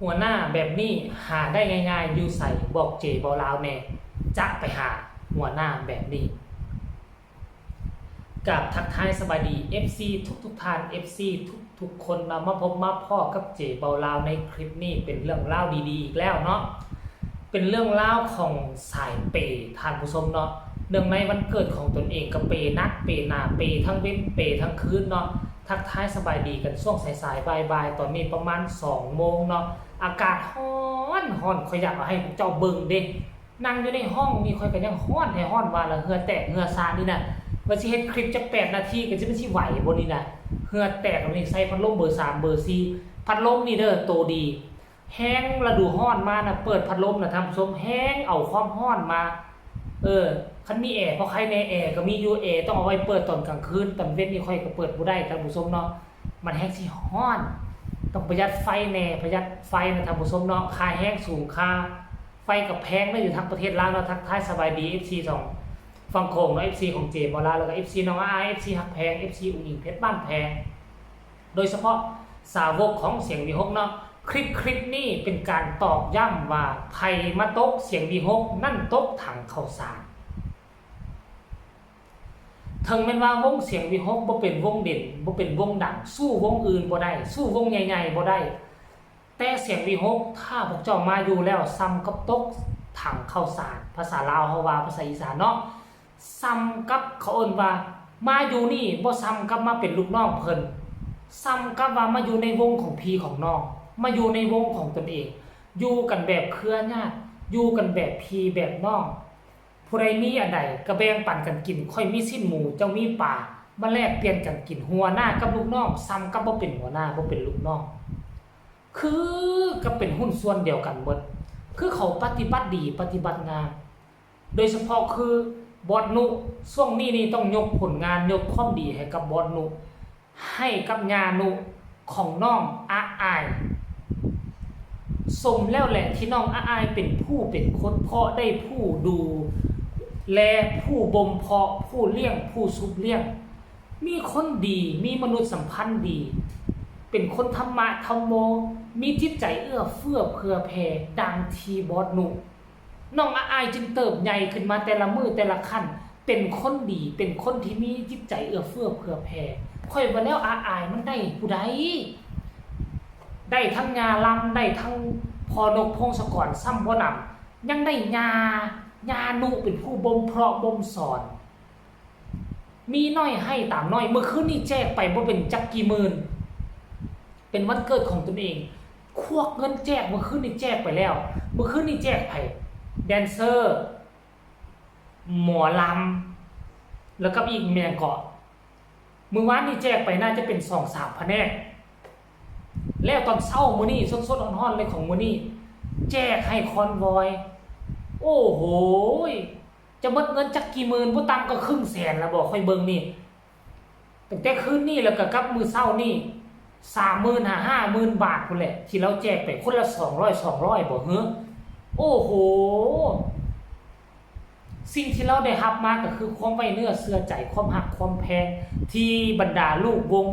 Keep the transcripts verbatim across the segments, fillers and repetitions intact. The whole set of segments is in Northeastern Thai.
หัวหน้าแบบนี้หาได้ง่ายๆ อยู่ไส บอกเจ๋เบาลาวแหน่ จะไปหาหัวหน้าแบบนี้ กราบทักทายสบายดี เอฟซี ทุกๆท่าน เอฟซี ทุกๆคนเนาะ มาพบมาพ้อกับเจ๋เบาลาวในคลิปนี้ เป็นเรื่องราวดีๆอีกแล้วเนาะ เป็นเรื่องราวของสายเปย์ท่านผู้ชมเนาะ เนื่องในวันเกิดของตนเองก็เปย์นักเปย์หน้า เปย์ทั้งเว็นเปย์ทั้งคืนเนาะ ทักทายสบายดีกันช่วงสายๆบ่ายๆ ตอนนี้ประมาณสองโมงเนาะ อากาศฮ้อนฮ้อน ข้อยอยากเอาให้พวกเจ้าเบิ่งเด้ นั่งอยู่ในห้องนี่ข้อยก็ยังฮ้อนแท้ฮ้อนว่าละ เหงื่อแตกเหงื่อซานี่นะ ว่าสิเฮ็ดคลิปจักแปดนาทีก็สิมันสิไหวบ่นี่นะ เหงื่อแตกนี่ใส่พัดลมเบอร์สามเบอร์สี่ พัดลมนี่เด้อ โตดี แฮงฤดูฮ้อนมานะ เปิดพัดลมนะท่านผู้ชม แฮงเอาความฮ้อนมา เออ คันมีแอร์พอไคแหน่ แอร์ก็มีอยู่ แอร์ต้องเอาไว้เปิดตอนกลางคืน ตอนเว็นนี่ข้อยก็เปิดบ่ได้ท่านผู้ชมเนาะ มันแฮงสิฮ้อน ต้องประหยัดไฟแหน่ ประหยัดไฟนะท่านผู้ชมเนาะ ค่าแฮงสูง ค่าไฟก็แพงนะ อยู่ทางประเทศลาวเนาะ ทักทายสบายดี เอฟซี สองฝั่งโขงเนาะ เอฟซี ของเจ๋เบาลาว แล้วก็ เอฟซี น้องอ้าย เอฟซี ฮักแพง เอฟซี อุ๋งอิ๋งเพชรบ้านแพง โดยเฉพาะสาวกของเสียงวีหกเนาะ คลิปคลิปนี้เป็นการตอกย้ำว่าไผมาตกเสียงวีหก นั่นตกถังข้าวสาร เถิงแม่นว่าวงเสียงวีหกบ่เป็นวงเด่น บ่เป็นวงดัง สู้วงอื่นบ่ได้ สู้วงใหญ่ๆบ่ได้ แต่เสียงวีหก ถ้าพวกเจ้ามาอยู่แล้ว ส่ำกับตกถังข้าวสาร ภาษาลาวเฮาว่า ภาษาอีสานเนาะ ส่ำกับเขาเอิ้นว่า มาอยู่นี่บ่ส่ำกับมาเป็นลูกน้องเพิ่น ส่ำกับว่ามาอยู่ในวงของพี่ของน้อง มาอยู่ในวงของตนเอง อยู่กันแบบเครือญาติ อยู่กันแบบพี่แบบน้อง ผู้ใดมีอันใดก็แบ่งปันกันกิน ข้อยมีซี้นหมู เจ้ามีปลา มาแลกเปลี่ยนกันกิน หัวหน้ากับลูกน้อง ส่ำกับบ่เป็นหัวหน้า บ่เป็นลูกน้อง คือกับเป็นหุ้นส่วนเดียวกันเบิด คือเขาปฏิบัติดี ปฏิบัติงาม โดยเฉพาะคือบอสนุ ช่วงนี้นี่ต้องยกผลงาน ยกความดีให้กับบอสนุ ให้กับญานุของน้องอาอาย สมแล้วแหละที่น้องอาอายเป็นผู้เป็นคน เพราะได้ผู้ดูแล ผู้บ่มเพาะ ผู้เลี้ยง ผู้ชุบเลี้ยง มีคนดี มีมนุษยสัมพันธ์ดี เป็นคนธรรมะธรรมโม มีจิตใจเอื้อเฟื้อเผื่อแผ่ ดังที่บอสนุ น้องอาอายจึงเติบใหญ่ขึ้นมาแต่ละมื้อแต่ละขั้น เป็นคนดี เป็นคนที่มีจิตใจเอื้อเฟื้อเผื่อแผ่ ข้อยว่าแล้วอาอายมันได้ผู้ใด ได้ทั้งญาลำ ได้ทั้งพ่อนกพงศกร ส่ำบ่หนำ ยังได้ญา ญานุเป็นผู้บ่มเพาะบ่มสอน มีน้อยให้ตามน้อย มื้อคืนนี่แจกไปบ่เป็นจักกี่หมื่น เป็นวันเกิดของตนเอง ควักเงินแจก มื้อคืนนี่แจกไปแล้ว มื้อคืนนี่แจกไผ แดนเซอร์ หมอลำ แล้วกับอีกแม่นเกาะ มื้อวานนี่แจกไปน่าจะเป็นสองสามแผนก แล้วตอนเช้ามื้อนี้ สดๆฮ้อนๆเลยของมื้อนี้ แจกให้คอนวอย โอ้โหย จะหมดเงินจักกี่หมื่น บ่ต่ำก็ครึ่งแสนแล้วบ่ ข้อยเบิ่งนี่ ตั้งแต่คืนนี้แล้วก็กับมื้อเช้านี่ สามหมื่นหาห้าหมื่นบาทพู้นแหละ ที่ลาวแจกไปคนละสองร้อย สองร้อยบ่ เฮ้อ โอ้โห สิ่งที่ลาวได้รับมาก็คือความไว้เนื้อเชื่อใจ ความฮักความแพง ที่บรรดาลูกวง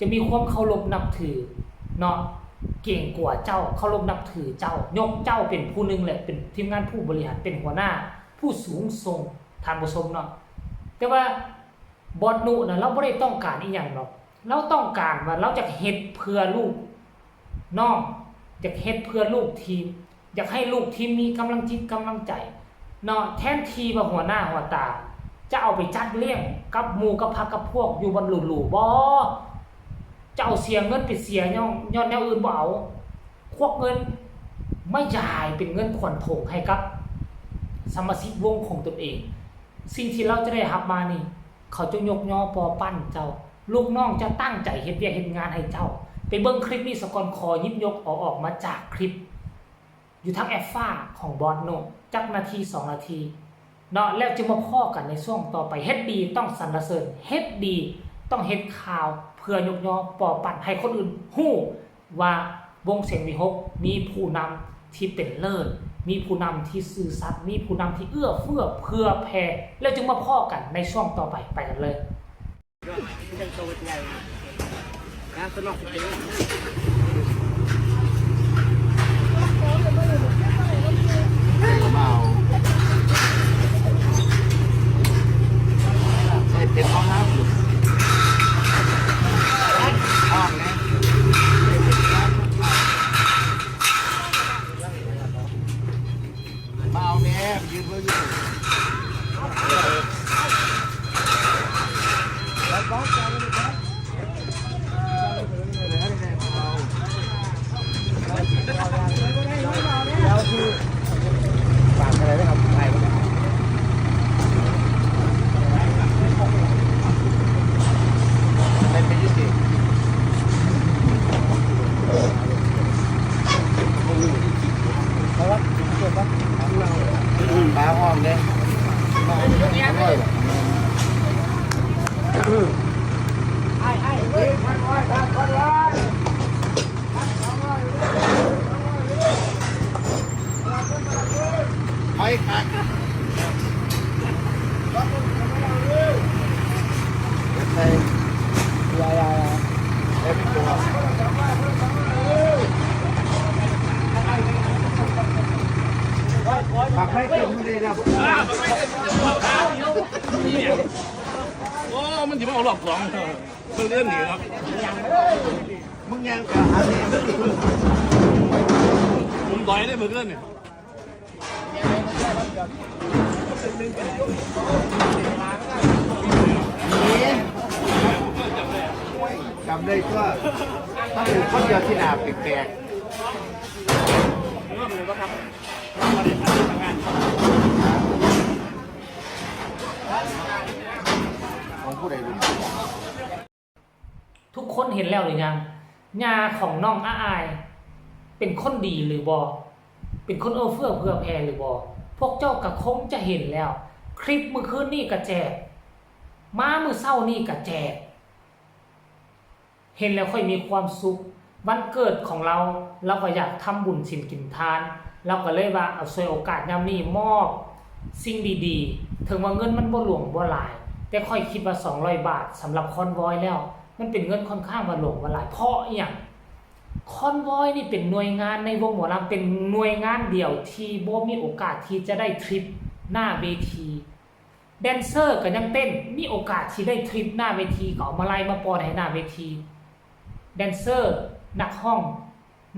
จะมีความเคารพนับถือเนาะ เกรงกลัวเจ้า เคารพนับถือเจ้า ยกเจ้าเป็นผู้หนึ่งแหละ เป็นทีมงานผู้บริหาร เป็นหัวหน้า ผู้สูงส่ง ท่านผู้ชมเนาะ แต่ว่าบอสนุนะ ลาวบ่ได้ต้องการอีหยังหรอก ลาวต้องการว่าลาวอยากเฮ็ดเพื่อลูกน้อง อยากเฮ็ดเพื่อลูกทีม อยากให้ลูกทีมมีกำลังจิตกำลังใจเนาะ แทนที่ว่าหัวหน้าหัวตา จะเอาไปจัดเลี้ยงกับหมู่กับพรรคกับพวกอยู่บ่อนหรูๆ บ่ จะเอาเสียเงินไปเสียย้อน ย้อนแนวอื่นบ่เอา ควักเงินมาจ่ายเป็นเงินขวัญถุงให้กับสมาชิกวงของตนเอง สิ่งที่ลาวจะได้รับมานี่ เขาจะยกยอปอปั้นเจ้า ลูกน้องจะตั้งใจเฮ็ดเวียกเฮ็ดงานให้เจ้า ไปเบิ่งคลิปนี้ซะก่อน ขอหยิบยกเอาออกมาจากคลิป อยู่ทางแอปฟ้าของบอสนุ จักนาทีสองนาทีเนาะ แล้วจึงมาพ้อกันในช่วงต่อไป เฮ็ดดีต้องสรรเสริญ เฮ็ดดีต้องเฮ็ดข่าวเพื่อยกยอปอปั้นให้คนอื่นฮู้ว่าวงเสียงวีหกมีผู้นำที่เป็นเลิศ มีผู้นำที่ซื่อสัตย์ มีผู้นำที่เอื้อเฟื้อเผื่อแผ่ แล้วจึงมาพ้อกันในช่วงต่อไป ไปกันเลย เรื่องโตใหญ่นะ สนอกสเต็ก โอ้ มันสิมาเอารอบสองเบิ่งเรื่องนี้เนาะ มึงยังจะหาเรื่อง ผมต่อยได้เบิ่งเรื่องนี้ จำได้ตัวถ้าเป็นคนเดียวที่หนาแปลกๆของผู้ใดรู้ ทุกคนเห็นแล้วหรือยัง ย่าของน้องอาอาย เป็นคนดีหรือบอ เป็นคนเอื้อเฟื้อเผื่อแผ่หรือบอ พวกเจ้าก็คงจะเห็นแล้ว คลิปมื้อคืนนี่ก็แจก มามื้อเช้านี่ก็แจก เห็นแล้วค่อยมีความสุข วันเกิดของเรา เราก็อยากทำบุญศีลกินทาน เราก็เลยว่าเอาฉวยโอกาสยามนี้มอบสิ่งดีๆ ถึงว่าเงินมันบ่หลวงบ่หลาย แต่ค่อยคิดว่า สองร้อย บาทสำหรับคอนวอยแล้ว มันเป็นเงินค่อนข้างว่าหลวงว่าหลาย เพราะอหย่าง คอนวอยนี่เป็นหน่วยงานในวงหมอลำ เป็นหน่วยงานเดียวที่บ่มีโอกาสที่จะได้ทริปหน้าเวที แดนเซอร์ก็ยังเต้น มีโอกาสที่ได้ทริปหน้าเวที ก็เอามาไล่มาปอนให้หน้าเวที แดนเซอร์ นักฮ้อง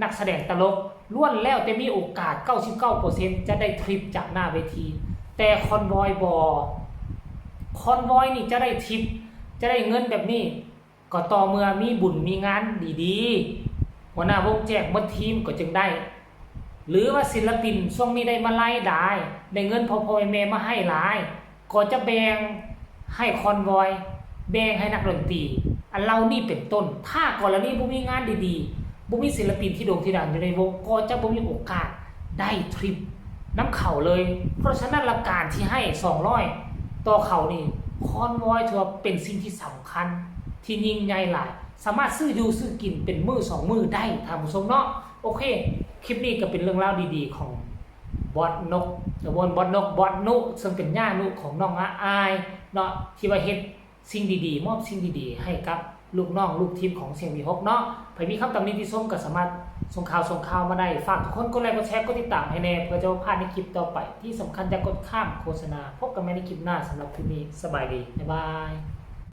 นักแสดงตลก ล้วนแล้วแต่มีโอกาส เก้าสิบเก้าเปอร์เซ็นต์ จะได้ทริปจากหน้าเวที แต่คอนวอยบ่ คอนวอยนี่จะได้ทริป จะได้เงินแบบนี้ ก็ต่อเมื่อมีบุญมีงานดีๆ หัวหน้าวงแจกหมดทีมก็จึงได้ หรือว่าศิลปินช่วงนี้ได้มาไล่หลาย ได้เงินพ่อพ่อแม่แม่มาให้หลาย ก็จะแบ่งให้คอนวอย แบ่งให้นักดนตรี อันเหล่านี้เป็นต้น ถ้ากรณีบ่มีงานดีๆ บ่มีศิลปินที่โด่งที่ดังอยู่ในวง ก็จะบ่มีโอกาสได้ทริปนำเขาเลย เพราะฉะนั้นละการที่ให้ สองร้อย ต่อเขานี่ คอนวอยถือว่าเป็นสิ่งที่สำคัญ ที่ยิ่งใหญ่หลาย สามารถซื้ออยู่ซื้อกินเป็นมื้อสองมื้อได้ ท่านผู้ชมเนาะ โอเค คลิปนี้ก็เป็นเรื่องราวดีๆ ของบอสนก เอ่อบ่แม่นบอสนก บอสนุ ซึ่งเป็นย่านุของน้องอาอายเนาะ ที่ว่าเฮ็ดสิ่งดีๆ มอบสิ่งดีๆ ให้กับลูกน้องลูกทีมของเสียงวีหกเนาะ ใผมีคำตำหนิติชมก็สามารถส่งข่าวส่งข่าวมาได้ ฝากทุกคนกดไลค์กดแชร์กดติดตามให้แน่ เพื่อจะบ่พลาดในคลิปต่อไป ที่สำคัญอย่ากดข้ามโฆษณา พบกันใหม่ในคลิปหน้า สำหรับคลิปนี้ สบายดี บ๊ายบาย